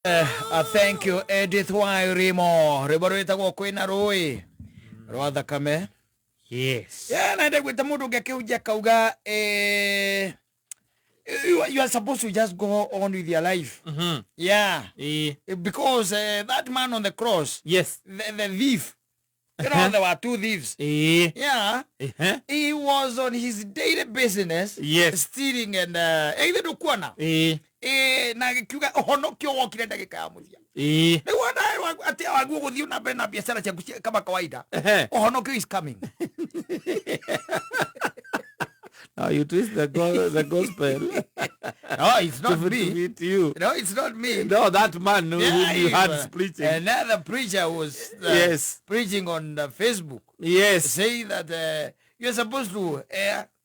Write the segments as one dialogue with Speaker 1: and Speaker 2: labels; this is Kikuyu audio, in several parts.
Speaker 1: Thank you Edith Wairimo, rwĩmbo rwĩtagwo kwĩna rũĩ rwa thakame.
Speaker 2: Yes.
Speaker 1: Yeah, na ndagwĩta mũndũ ũngĩ akĩhunjia akauga you are supposed to just go on with your life. Yeah. Because that man on the cross, the thief, there were two thieves. Yeah. He was on his daily business. Stealing and either ndũkuona. Na agĩkiuga ũhonokio wokire ndagĩka ya mũthia. Rĩu ona atĩ waguo gũthiĩ na mbere na biacara ciaku kama kawaida. Ũhonokio is coming.
Speaker 2: Now you twist the gospel.
Speaker 1: No, it's not
Speaker 2: To
Speaker 1: me.
Speaker 2: fit you.
Speaker 1: No, it's not me.
Speaker 2: No, that man who
Speaker 1: Yeah,
Speaker 2: you
Speaker 1: he
Speaker 2: had
Speaker 1: was
Speaker 2: preaching.
Speaker 1: Another preacher was preaching on the Facebook. Saying that you're supposed to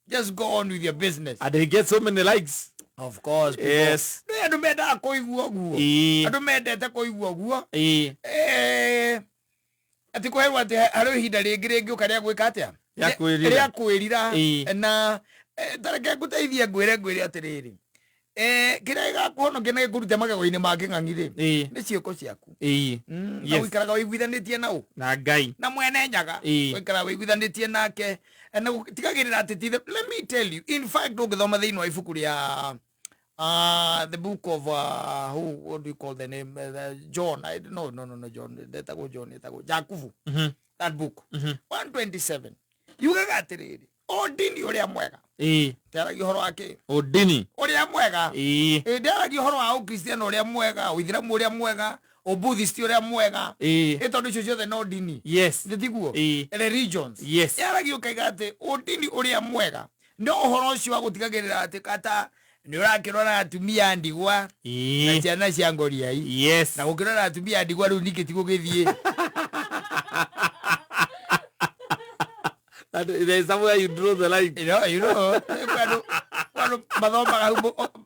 Speaker 1: just go on with your business.
Speaker 2: And he gets so many likes.
Speaker 1: Of course. People, Nĩ andũ mendaga kũigua ũguo. Andũ mendete kũigua ũguo. Atĩ kũherwo atĩ harĩ ihinda rĩngĩ rĩngĩũka rĩa gwĩka atĩa?
Speaker 2: Rĩa kwĩrira.
Speaker 1: Rĩa kwĩrira. Na ta reke ngũteithie ngwĩre atĩrĩrĩ. Kĩrĩa gĩgakũhonokia na gĩkũrute magego-inĩ ma kĩng'ang'i rĩ, nĩ ciĩko ciaku. Na ũikaraga ũiguithanĩtie na ũ?
Speaker 2: Na Ngai.
Speaker 1: Na mwene nyaga. Ũikaraga ũiguithanĩtie nake. Na tigagĩrĩra atĩ ti the-, let me tell you, in fact, ũngĩthoma thĩinĩ wa ibuku rĩa, the book of who, what do you call the name? The John. I don't know. No, no, no, John. Ndetagwo John, ndetagwo Jakubu. That book. 127. Yugaga atĩrĩrĩ, o ndini ũrĩa mwega. Ndĩaragia ũhoro wa kĩ?
Speaker 2: O ndini.
Speaker 1: Ũrĩa mwega. Ndĩaragia ũhoro wa Ũkristiano ũrĩa mwega, Ũithĩramu ũrĩa mwega, Ũbuddhist ũrĩa mwega. Tondũ icio ciothe no ndini. Nĩ tiguo? Religions. Ndĩaragia ũkaiga atĩ o ndini ũrĩa mwega. No ũhoro ũcio wa gũtigagĩrĩra atĩ kata nĩ ũrakĩrora atumia a ndigwa na ciana cia ngoriai. Na gũkĩrora atumia a ndigwa rĩu ningĩ ti gũgĩthiĩ.
Speaker 2: That, there is somewhere you draw the line.
Speaker 1: You know, you know, kwano mathomaga hau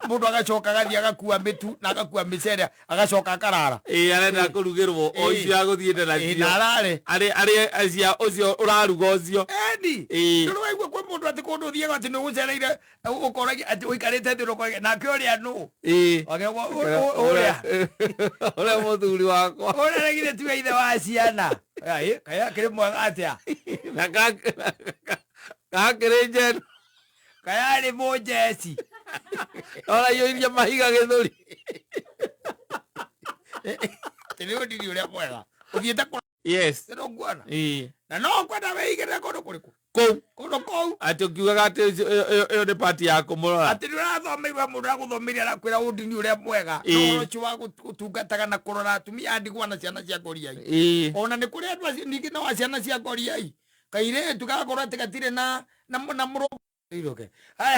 Speaker 1: mũndũ agacoka agathiĩ agakua mĩtu na agakua mĩcere agacoka akarara.
Speaker 2: Arenda kũrugĩrwo o icio agũthiĩte nacio.
Speaker 1: Na arare.
Speaker 2: Arĩ acia ũcio ũraruga ũcio.
Speaker 1: Eni. Ndũrĩ waigua kwĩ mũndũ atĩ kũndũ ũthiaga atĩ nĩ ũgũcereire, ũkoragia atĩ ũikarĩte thĩ ũkoragia, nake ũrĩa nũ? Wagĩa ũrĩa.
Speaker 2: Ũrĩa mũthuri wakwa.
Speaker 1: Ũrĩa regire tiwe ithe wa ciana. Kaya akĩrĩ mwega atĩa?
Speaker 2: Na kakĩrĩ njenu.
Speaker 1: Kaya arĩ mũnjeci.
Speaker 2: Oraiyũirie mahiga gĩthũri.
Speaker 1: Nĩ ũndini ũrĩa mwega. Ũthiĩte kũ- Nĩ ũkuona? Na no kwenda wĩigĩrĩre kũndũ kũrĩkũ?
Speaker 2: Kũu.
Speaker 1: Kũndũ kũu.
Speaker 2: Atĩ ũkiugaga atĩ ĩyo nĩ part ya kũmũrora.
Speaker 1: Atĩ nĩ ũrathomeirwo mũndũ aragũthomeire arakwĩra ũndini ũrĩa mwega. No ũhoro ũcio wa gũtungataga na kũrora atumia a ndigwa na ciana cia ngoriai. Ona nĩ kũrĩ andũ acio ningĩ no a ciana cia ngoriai. Kairĩtu gagakorwo atĩ gatirĩ na mũrũ-. Haya.